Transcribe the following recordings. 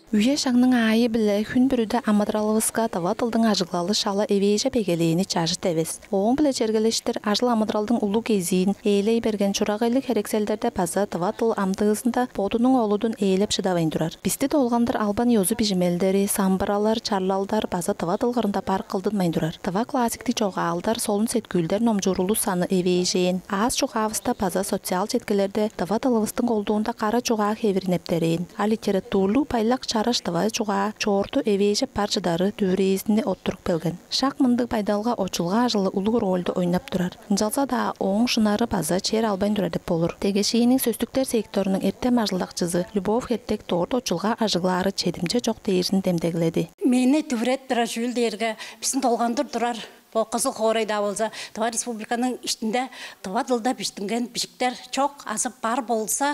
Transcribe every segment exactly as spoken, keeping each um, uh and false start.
Үе-шагның аайы-биле хүн бүрүде амыдыралывыска тыва дылдың ажыглалы шала эвээжеп эгелээни чажыт эвес. Ооң-биле чергелештир ажыл-амыдыралдың улуг кезиин ээлей берген чурагайлыг херекселдерде база тыва дыл амдыызында бодунуң олудун ээлеп шыдавайн турар. Бисти долгандыр албан ёзу-бижимелдери, самбыралар, чарлалдар база тыва дыл кырында бар кылдынмайн турар. Тыва классиктиг чогаалдар, солун-сеткүүлдер номчуур улус саны эвээжээн. Аас чугаавыста база социал четкилерде тыва дылывыстың колдуунда кара чугаа хевири нептерээн. А литературлуг байлак чараш тыва чугаа чоорту эвээжеп бар чыдары дүвүрээзинни оттуруп келген. Шак мындыг байдалга очулга ажылы улуг рольду ойнап турар. Ынчалза-даа ооң шынары база чер албайн турар деп болур. Тегешээниң сөстүктер секторунуң эртем ажылдакчызы Любовь Хертек дорт очулга ажыглаары чедимче чок дээрзин демдегледи. Мени дүвүреп турар чүүл дээрге, бистиң долгандыр турар бо Кызыл хоорайда болза, Тыва Республиканың иштинде тыва дылда биштинген бижиктер чок азы бар болза,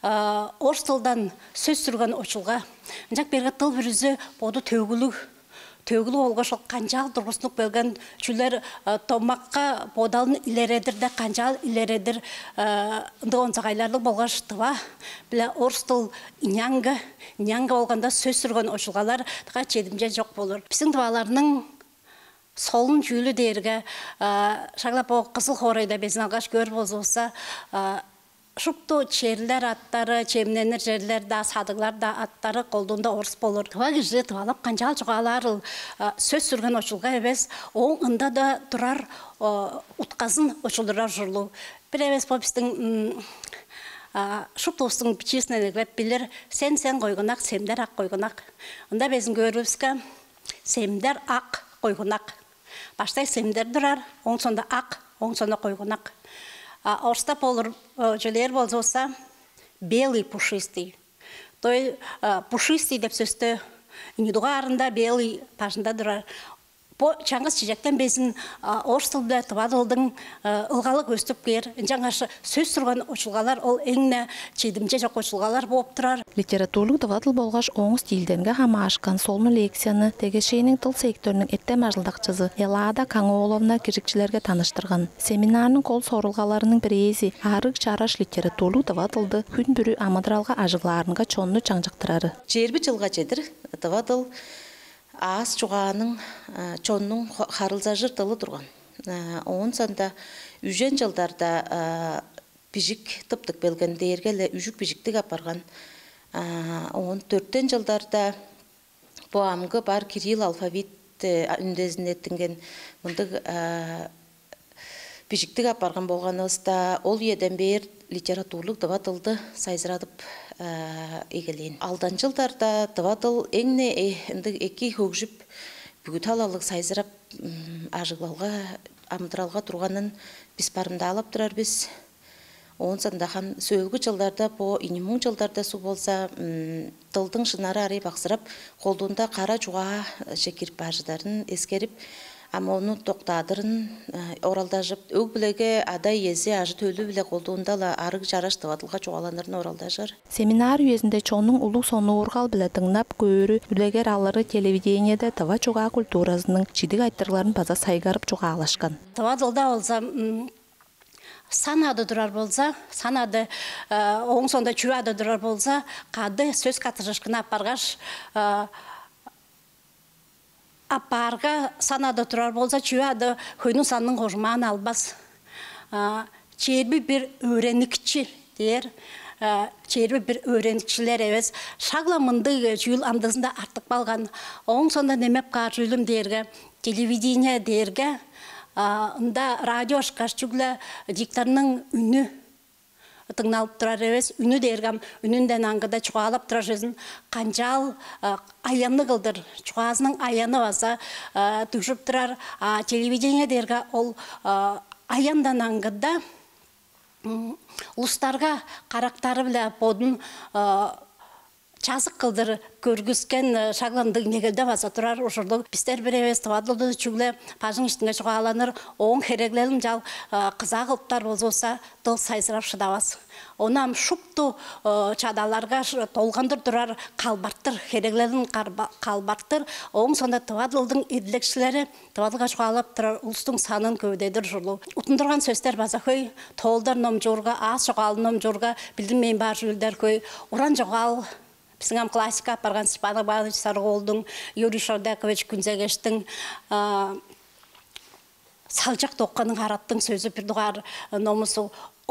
орус дылдан сөс сүрген очулга. Ынчак берге дыл бүрүзү боду төгүлүг, төгүлүг болгаш ол канчаал тургустунуп келген чүүлер, домакка бодалын илередир-де, канчаал илередир, ындыг онзагайларлыг болгаш тыва биле орус дыл инянга, инянга болганда сөс сүрген очулгалар дыка чедимче чок болур. Бистиң тываларның солун чүүлү дээрге, шагла бо Кызыл хоорайда безин алгаш көөр болзувусса, шупту черлер аттары, чемненир черлер-даа, садыглар-даа аттары колдуунда орус болур. Тыва кижи тывалап канчаал чугаалаарыл, сөс сүрген очулга эвес, ооң ында-даа турар утказын очулдурар ужурлуг. Бир эвес бо бистиң шуптувустуң бичиизинден эгелеп билир: «Сен, сен койгунак, семдер ак койгунак». Ында безин көөрүвүске, семдер ак койгунак. Баштай семдер турар, оң соонда ак, оң соонда койгунак. А орустап болур, чөлээр болзувусса, белый пушистый. Той пушистый деп сөстө ийи дугаарында белый бажында турар. Бо чаңгыс чижектен безин орус дыл биле тыва дылдың ылгалы көстүп кээр. Ынчангаш сөс сүрген очулгалар ол эң-не чедимче чок очулгалар бооп турар. Литературлуг тыва дыл болгаш ооң стильдеринге хамаарышкан солун лекцияны Тегешээниң дыл секторунуң эртем ажылдакчызы Элада Каңооловна киржикчилерге таныштырган. Семинарның кол сорулгаларының бирээзи арыг чараш литературлуг тыва дылды хүн бүрү амыдыралга ажыглаарынга чонну чаңчыктырары. Чээрби чылга чедир тыва дыл аас чугааның, чоннуң харылзажыр дылы турган. Оон санда үжен чылдарда бижик тыптып келген дээрге-ле үжүк бижиктиг апарган. Оон дөртен чылдарда бо амгы бар кирилл алфавит үндезинеттинген мындыг бижиктиг апарган болганывыста, ол үеден бээр литературлуг тыва дылды сайзырадып эгелээн. Алдан чылдарда тыва дыл эң-не ындыг эки хөгжүп, бүгү талалыг сайзырап, ажыглалга, амыдыралга турганын бис барымдаалап турар бис. Оон санда хан сөөлгү чылдарда, бо ийи муң чылдарда суг болза, дылдың шынары арай баксырап, колдуунда кара чугааже кирип бар чыдарын эскерип, ам ону доктаадырын оралдажып, өг-бүлеге ада-иези ажы-төлү-биле колдуунда-ла арыг чараш тыва дылга чугааланырын оралдажыр. Семинар үезинде чоннуң улуг сонуургал-биле дыңнап көөрү, үлегер алыры телевидениеде тыва чугаа культуразының чидиг айтырыгларын база сайгарып чугаалашкан. Тыва дылда болза, сан ады турар болза, сан ады, ооң соонда чүве ады турар болза, кады сөс каттыжыышкыны апаргаш, апаарга, сан ады турар болза, чүве ады хөйнүң санының кожумаан албас. Чээрби бир өөреникчи дээр, чээрби бир өөреникчилер эвес. Шак-ла мындыг чүүл амдызында артып калган. Ооң соонда немеп каар чүүлүм дээрге, телевидение дээрге, ында радио ышкаш чүгле дикторнуң үнү дыңналып турар эвес, үнү дээрге ам үнүнден аңгыда чугаалап турар чүвезин канчаал аянныг кылдыр, чугаазының аяны база дүгжүп турар. А телевидение дээрге ол аяндан аңгыда улустарга карактары-биле бодун чазык кылдыр көргүскен шак-ла ындыг негелде база турар ужурлуг. Бистер бир эвес тыва дылды чүгле бажың иштинге чугааланыр, ооң хереглелин чал кызаа кылыптар болзувусса, дыл сайзырап шыдавас. Ону ам шупту чадаларга долгандыр турар, калбартыр, хереглелин калбартыр. Ооң соонда тыва дылдың эдилекчилери тыва дылга чугаалап турар улустуң санын көвүдедир ужурлуг. Уттундурган сөстер база хөй, тоолдар номчуурга, аас чогаалын номчуурга билдинмейн баар чүүлдер хөй. Уран чогаал Бистиң ам классика апарган Степан Иванович Сарыг-оолдуң, Юрий Шордакович Күнзегештиң, а, Салчак Токаның «Араттың сөзү» бир дугаар номувус.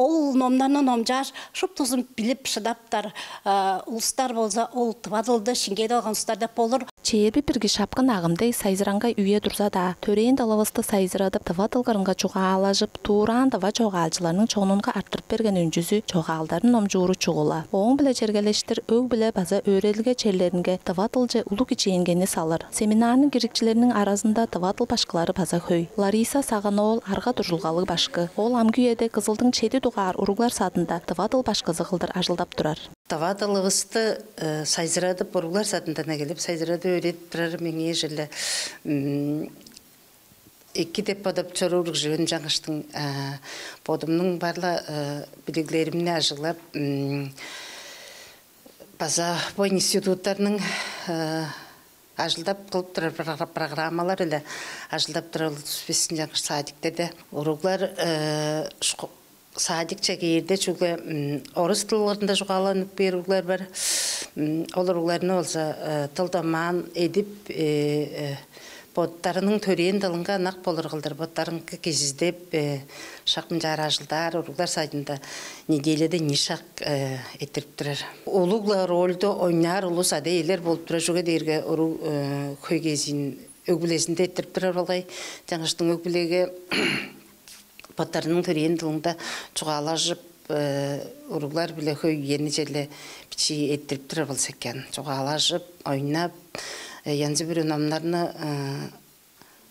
Ол номнарны номчаар, шуптузун билип шыдаптар улустар болза, ол тыва дылды шиңгээдип алган улустар деп болур. Чээрби бирги шапкын агым дег сайзыраңгай үе турза-даа, төрээн дылывысты сайзырадып, тыва дыл кырынга чугаалажып, тураан тыва чогаалчыларның чонунга арттырып берген өнчүзү чогаалдарын номчууру чугула. Ооң-биле чергелештир өг-бүле база өөредилге черлеринге тыва дылче улуг кичээнгейни салыр. Семинарның киржикчилериниң аразында тыва дыл башкылары база хөй. Лариса Саган-оол арга-дуржулгалыг башкы. Ол амгы үеде Кызылдың чеди дугаар уруглар садында тыва дыл башкызы кылдыр ажылдап турар. Тыва дылывысты сайзырадып, уруглар садындан эгелеп сайзырадып өөредип турары меңээ черле эки деп бодап чоруур кижи мен. Ынчангаштың бодумнуң бар-ла билиглеримни ажыглап, база бо институттарның ажылдап кылып турар программалар-биле ажылдап турар улус бис. Ынчангаш садикте-даа уруглар садикче кээрде, чүгле орус дылында чугааланып бээр уруглар бар. Ол уругларны болза дыл-домаан эдип, боттарының төрээн дылынга ынак болур кылдыр, боттарынга кижиздеп, шак мынчаар ажылдаар, уруглар садында неделяда ийи шак эрттирип турар. Улуг-ла рольду ойнаар улус ада-иелер болуп турар, чүге дээрге уруг хөй кезиин өг-бүлезинде эрттирип турар болгай. Ынчангаштың өг-бүлеге боттарының төрээн дылында чугаалажып, уруглар-биле хөй үени черле бичии эрттирип турар болза экен. Чугаалажып, ойнап, янзы-бүрү номнарны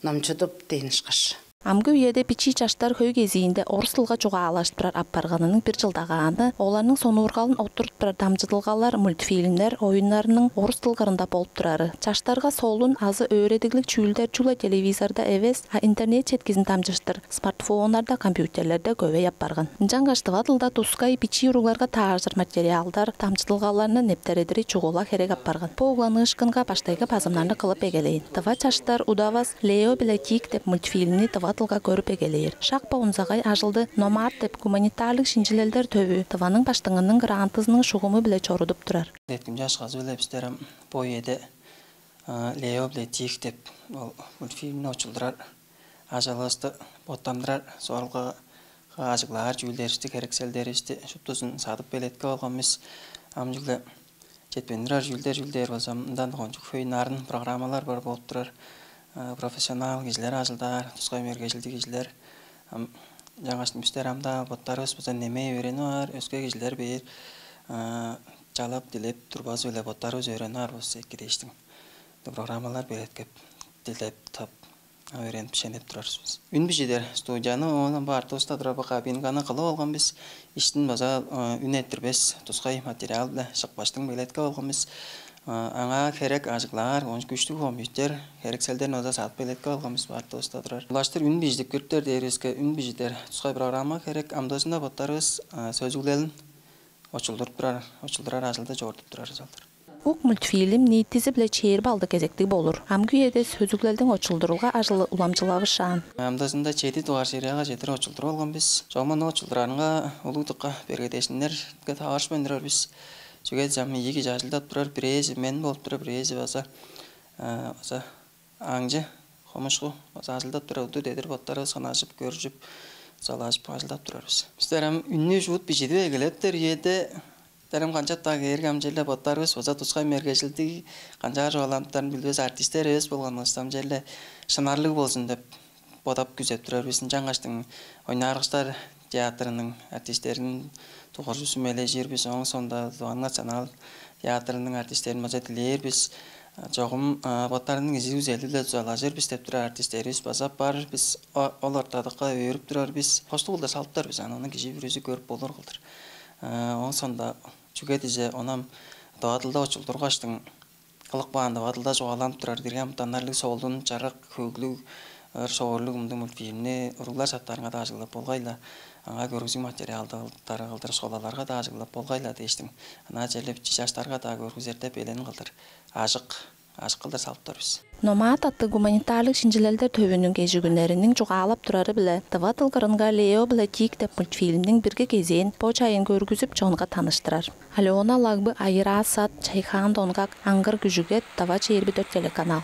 номчудуп дээн ышкаш. Амгы үеде бичии чаштар хөй кезиинде орус дылга чугаалажып турар апарганының бир чылдагааны оларның сонуургалын оттуруп турар дамчыдылгалар, мультфильмнер, оюннарның орус дыл кырында болуп турары. Чаштарга солун азы өөредиглиг чүүлдер чүгле телевизорда эвес, а интернет четкизин дамчыштыр смартфоннарда, компьютерлерде көвей апарган. Ынчангаш тыва дылда тускай бичии уругларга таарыжыр материалдар, дамчыдылгаларны нептередири чугула херек апарган. Бо угланыышкынга баштайгы базымнарны кылып эгелээн. Тыва чаштар удавас «Лео биле Тиг» деп мультфильмни тыва дылга көрүп эгелээр. Шак бо онзагай ажылды «Номад» деп гуманитарлыг шинчилелдер төвү Тываның Баштыңының грантызының шугуму-биле чорудуп турар. Деткимче акшазы-биле бистер ам бо үеде «Лео биле Тиг» деп ол мультфильмни очулдурар, ажылывысты боттандырар, сорулгага ажыглаар чүүлдеривисти, херекселдеривисти шуптузун садып белеткеп алган бис. Ам чүгле четпейн турар чүүлдер, чүл дээр болза, мындан кончуг хөй нарын программалар бар болуп турар. Профессионал кижилер ажылдаар, тускай мергежилдиг кижилер. Ам ынчангаштың бистер ам-даа боттарывыс база немей өөренип аар, өске кижилер бээр чалап, дилеп турбазы-биле боттарывыс өөренип аар болза эки дээштиң. Программалар белеткеп, дилеп, тып, өөренип, шенеп турар бис. Үн бижидер студияны, оон бо артывыста турар бо кабинканы кылып алган бис. Иштин база үн эрттирбес тускай материал-биле шыпкаштың белеткеп алган бис. Аңаа херек ажыглаар, оон күштүг компьютер, херекселдерин база садып белеткеп алган бис, бо артывыста турар. Улаштыр үн бижидип көрүптер дээривиске, үн бижидер тускай программа херек. Амдыызында боттарывыс сөзүглелин очулдуруп турар, очулдурар ажылды чорудуп турар ужалдыр. Ук мультфильм ниитизи-биле чээрби алды кезектиг болур. Амгы үеде сөзүглелдиң очулдурулга ажылы уламчылавышаан. Амдыызында чеди дугаар серияга чедир очулдуруп алган бис. Чогум ону очулдурарынга улуг дыка бергедээшкиннерге таварышпайн турар бис. Чүге дизе ам ийи кижи ажылдап турар, бирээзи мен болуп турар, бирээзи база база Аңчы Хомушку база ажылдап турар, удур-дедир боттарывыс хынажып, көржүп, салаажып ажылдап турар бис. Бистер ам үннү шуут бижидип эгелептер үеде, бистер ам канчап-даа кээрге, ам черле боттарывыс база тускай мергежилдиг, канчаар чугааланыптарын билбес артистер эвес болган болза, ам черле шынарлыг болзун деп бодап күзеп турар бис. Ынчангаштың ойнаарыкчылар театрының артистерин дугуржуп сүмележир бис. Ооң соонда Тываның национал театрының артистерин база дилээр бис. Чогум боттарының изиг күзели-биле дузалажыр бис деп турар артистеривис база бар. Бис ол ортадыкка өөрүп турар бис. Хостуг кылдыр салыптар бис, аны ону кижи бүрүзү көрүп болур кылдыр. Ооң соонда, чүге дизе, ону ам тыва дылда очулдургаштың, кылып каан тыва дылда чугааланып турар бирги амытаннарлыг солун, чырык, хөглүг, ыр-шоорлуг мындыг мультфильмни уруглар садтарынга-даа ажыглап болгай-ла, аңаа көргүзүг материалдары кылдыр школаларга-даа ажыглап болгай-ла дээштиң. Ынаа черле бичии чаштарга-даа көргүзер деп элээн кылдыр. Ажык ажык кылдыр салып тур бис. «Номад» аттыг гуманитарлыг шинчилелдер төвүнүң кежигүннериниң чугаалап турары-биле, тыва дыл кырынга «Лео биле Тиг» деп мультфильмниң бирги кезээн бо чайын көргүзүп, чонга таныштырар. Алена Лагбы, Айыраа Сат, Чайхаан Донгак, Аңгыр Күжүгет, «Тыва чээрби дөрт» телеканал.